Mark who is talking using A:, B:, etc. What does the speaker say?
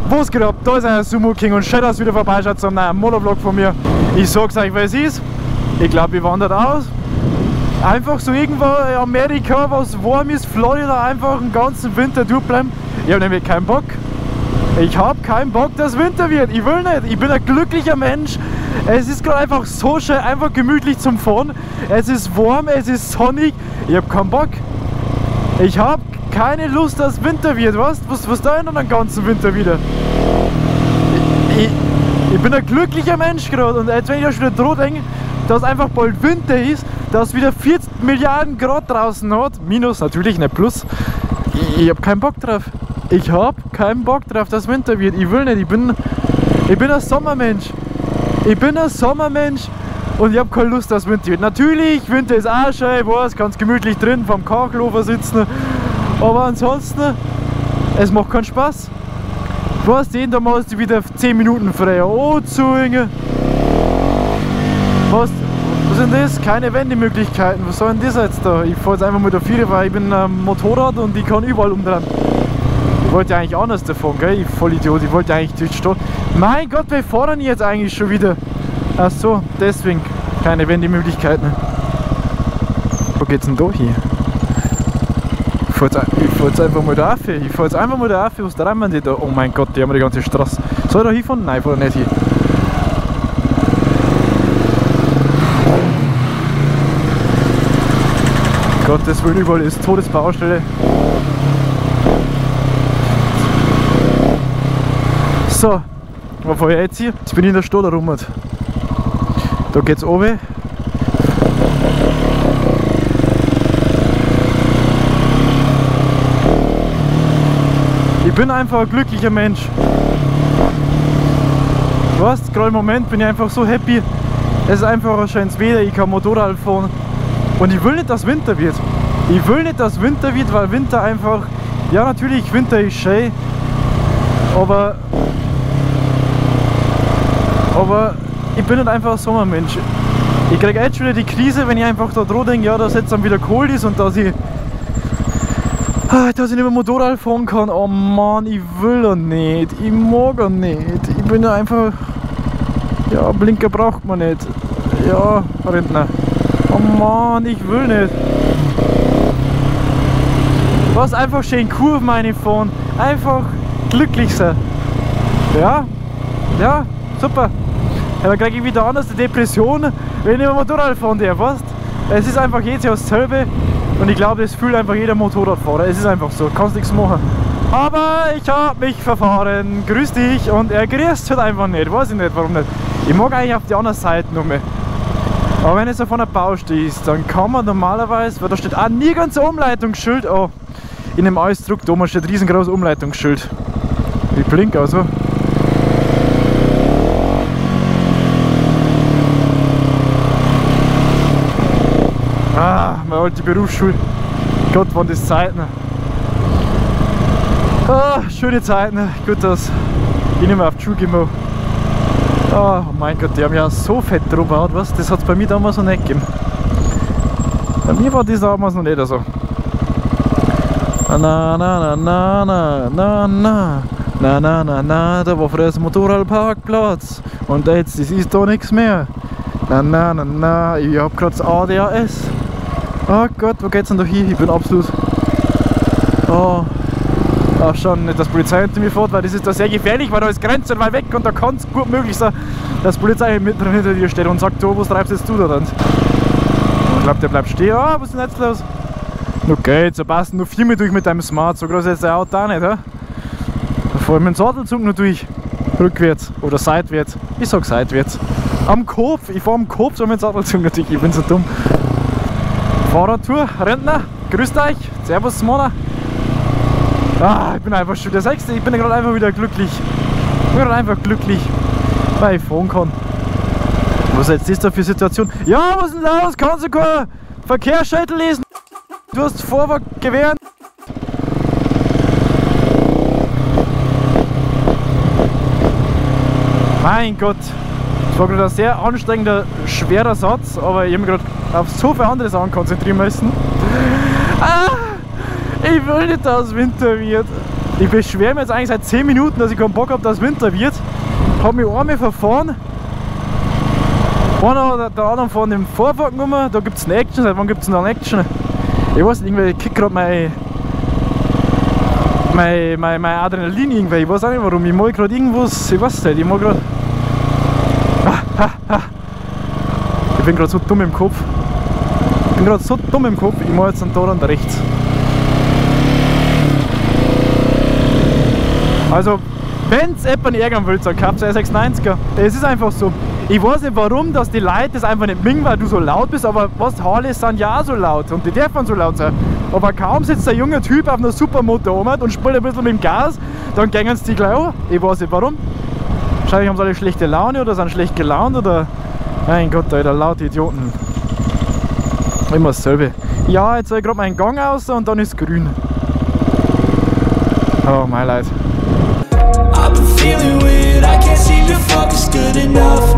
A: Was geht ab? Da ist euer Sumo King und schön, dass ihr wieder vorbeischaut zum neuen Motovlog von mir. Ich sag's euch, was es ist. Ich glaube, ich wandert aus. Einfach so irgendwo in Amerika, was warm ist, Florida, einfach den ganzen Winter durchbleiben. Ich habe nämlich keinen Bock. Ich habe keinen Bock, dass Winter wird. Ich will nicht. Ich bin ein glücklicher Mensch. Es ist gerade einfach so schön, einfach gemütlich zum Fahren. Es ist warm, es ist sonnig. Ich habe keinen Bock. Ich habe keine Lust, dass Winter wird. Weißt? Was da denn den ganzen Winter wieder? Ich bin ein glücklicher Mensch gerade. Und jetzt, wenn ich da schon wieder dran denke, dass einfach bald Winter ist, dass wieder 40 Milliarden Grad draußen hat. Minus natürlich, nicht plus. Ich habe keinen Bock drauf. Ich habe keinen Bock drauf, dass Winter wird. Ich will nicht. Ich bin ein Sommermensch. Ich bin ein Sommermensch und ich habe keine Lust, dass Winter wird. Natürlich, Winter ist auch schön, ich weiß, ganz gemütlich drin vom Kachelofen sitzen. Aber ansonsten, es macht keinen Spaß. Du weißt, jeden Tag machst du wieder 10 Minuten frei anzuhängen. Was sind das? Keine Wendemöglichkeiten. Was soll denn das jetzt da? Ich fahre jetzt einfach mit der Viere, weil ich bin ein Motorrad und ich kann überall umdrehen. Ich wollte eigentlich anders davon, gell? Ich Vollidiot, ich wollte eigentlich durch die Stadt. Mein Gott, wir fahren jetzt eigentlich schon wieder. Ach so, deswegen keine Wendemöglichkeiten. Wo geht's denn da hin? Ich fahr jetzt einfach mal da rauf. Ich fahr jetzt einfach mal da rauf. Was treiben die da? Oh mein Gott, die haben die ganze Straße. Soll ich da hinfahren? Nein, ich fahr da nicht hin. Gottes Willen, überall ist Todesbaustelle. So, wo fahr ich jetzt hier? Jetzt bin ich in der Stadt rum. Da geht's runter. Ich bin einfach ein glücklicher Mensch. Weißt, gerade im Moment bin ich einfach so happy. Es ist einfach ein schönes Wetter, ich kann Motorrad fahren. Und ich will nicht, dass Winter wird. Ich will nicht, dass Winter wird, weil Winter einfach... Ja, natürlich, Winter ist schön. Aber ich bin nicht einfach ein Sommermensch. Ich kriege jetzt schon wieder die Krise, wenn ich einfach da dran denke, ja, dass jetzt dann wieder kalt ist und dass ich nicht mehr Motorrad fahren kann. Oh Mann, ich will doch nicht. Ich mag doch nicht. Ich bin ja einfach... Ja, Blinker braucht man nicht. Ja, Rentner. Oh Mann, ich will nicht. Was einfach schön Kurven reinfahren. Einfach glücklich sein. Ja, ja, super. Ja, dann kriege ich wieder anders die Depression, wenn ich mit Motorrad fahren darf, weißt? Es ist einfach jedes Jahr dasselbe und ich glaube, das fühlt einfach jeder Motorradfahrer. Es ist einfach so, kannst nichts machen. Aber ich habe mich verfahren. Grüß dich. Und er grüßt halt einfach nicht. Weiß ich nicht, warum nicht. Ich mag eigentlich auf die andere Seite nur mehr. Aber wenn es auf einer Baustelle ist, dann kann man normalerweise, weil da steht auch nirgends ein Umleitungsschild. Oh, in dem Ausdruck da steht ein riesengroßes Umleitungsschild. Ich blink also. Ah, meine alte Berufsschule. Gott, waren das Zeiten. Ah, schöne Zeiten. Gut, dass ich nicht mehr auf die Schule gehe. Oh mein Gott, die haben ja so fett drüber, was? Das hat es bei mir damals noch nicht gegeben. Bei mir war das damals noch nicht so. Na na na na na na na na na na na, da war früher das Motorradparkplatz und jetzt ist da nichts mehr. Na na na na, ich hab grad das ADHS. Oh Gott, wo geht's denn da hin? Ich bin absolut... Oh. Ach schon, nicht, dass die Polizei hinter mir fährt, weil das ist da sehr gefährlich, weil da ist Grenze weit weg und da kann es gut möglich sein, dass die Polizei mitten hinter dir steht und sagt, oh, was treibst jetzt du da dann? Ich glaube, der bleibt stehen. Ah, was ist denn jetzt los? Okay, so passen nur viermal durch mit deinem Smart, so groß ist jetzt der Auto auch nicht, hä? Da fahr ich mit dem Sattelzug noch durch. Rückwärts oder seitwärts. Ich sag seitwärts. Am Kopf, ich fahr am Kopf so mit dem Sattelzug natürlich, ich bin so dumm. Fahrradtour, Rentner, grüßt euch, servus Mona. Ah, ich bin einfach schon der Sechste, ich bin gerade einfach wieder glücklich. Ich bin gerade einfach glücklich, weil ich fahren kann. Was ist jetzt das da für Situation? Ja, was ist denn los? Kannst du kein Verkehrsschild lesen? Du hast Vorfahrtgewehr. Mein Gott, das war gerade ein sehr anstrengender, schwerer Satz, aber ich habe mich gerade auf so viele andere Sachen konzentrieren müssen. Ah, ich will nicht, dass es Winter wird. Ich beschwere mich jetzt eigentlich seit 10 Minuten, dass ich keinen Bock habe, dass Winter wird. Hab mich einmal verfahren. Einer der anderen fahren im Vorfahrten rum, da gibt es eine Action. Seit wann gibt es denn da eine Action? Ich weiß nicht, irgendwie kickt gerade mein Adrenalin irgendwie. Ich weiß auch nicht warum. Ich mag gerade irgendwas, ich weiß nicht, ich mag gerade. Ich bin gerade so dumm im Kopf. Ich bin gerade so dumm im Kopf, ich mache jetzt da und rechts. Also, wenn's jemanden ärgern wollt, dann kauft ihr 690er. Es ist einfach so. Ich weiß nicht warum, dass die Leute das einfach nicht mögen, weil du so laut bist, aber was, Harleys sind ja auch so laut und die dürfen so laut sein. Aber kaum sitzt der junge Typ auf einer Supermoto um und spielt ein bisschen mit dem Gas, dann gehen sie die gleich an. Ich weiß nicht warum. Wahrscheinlich haben sie alle schlechte Laune oder sind schlecht gelaunt oder... Mein Gott, Alter, laute Idioten. Immer dasselbe. Ja, jetzt soll ich gerade meinen Gang aus und dann ist grün. Oh, my Leid.
B: I've been feeling weird, I can't seem to focus good enough.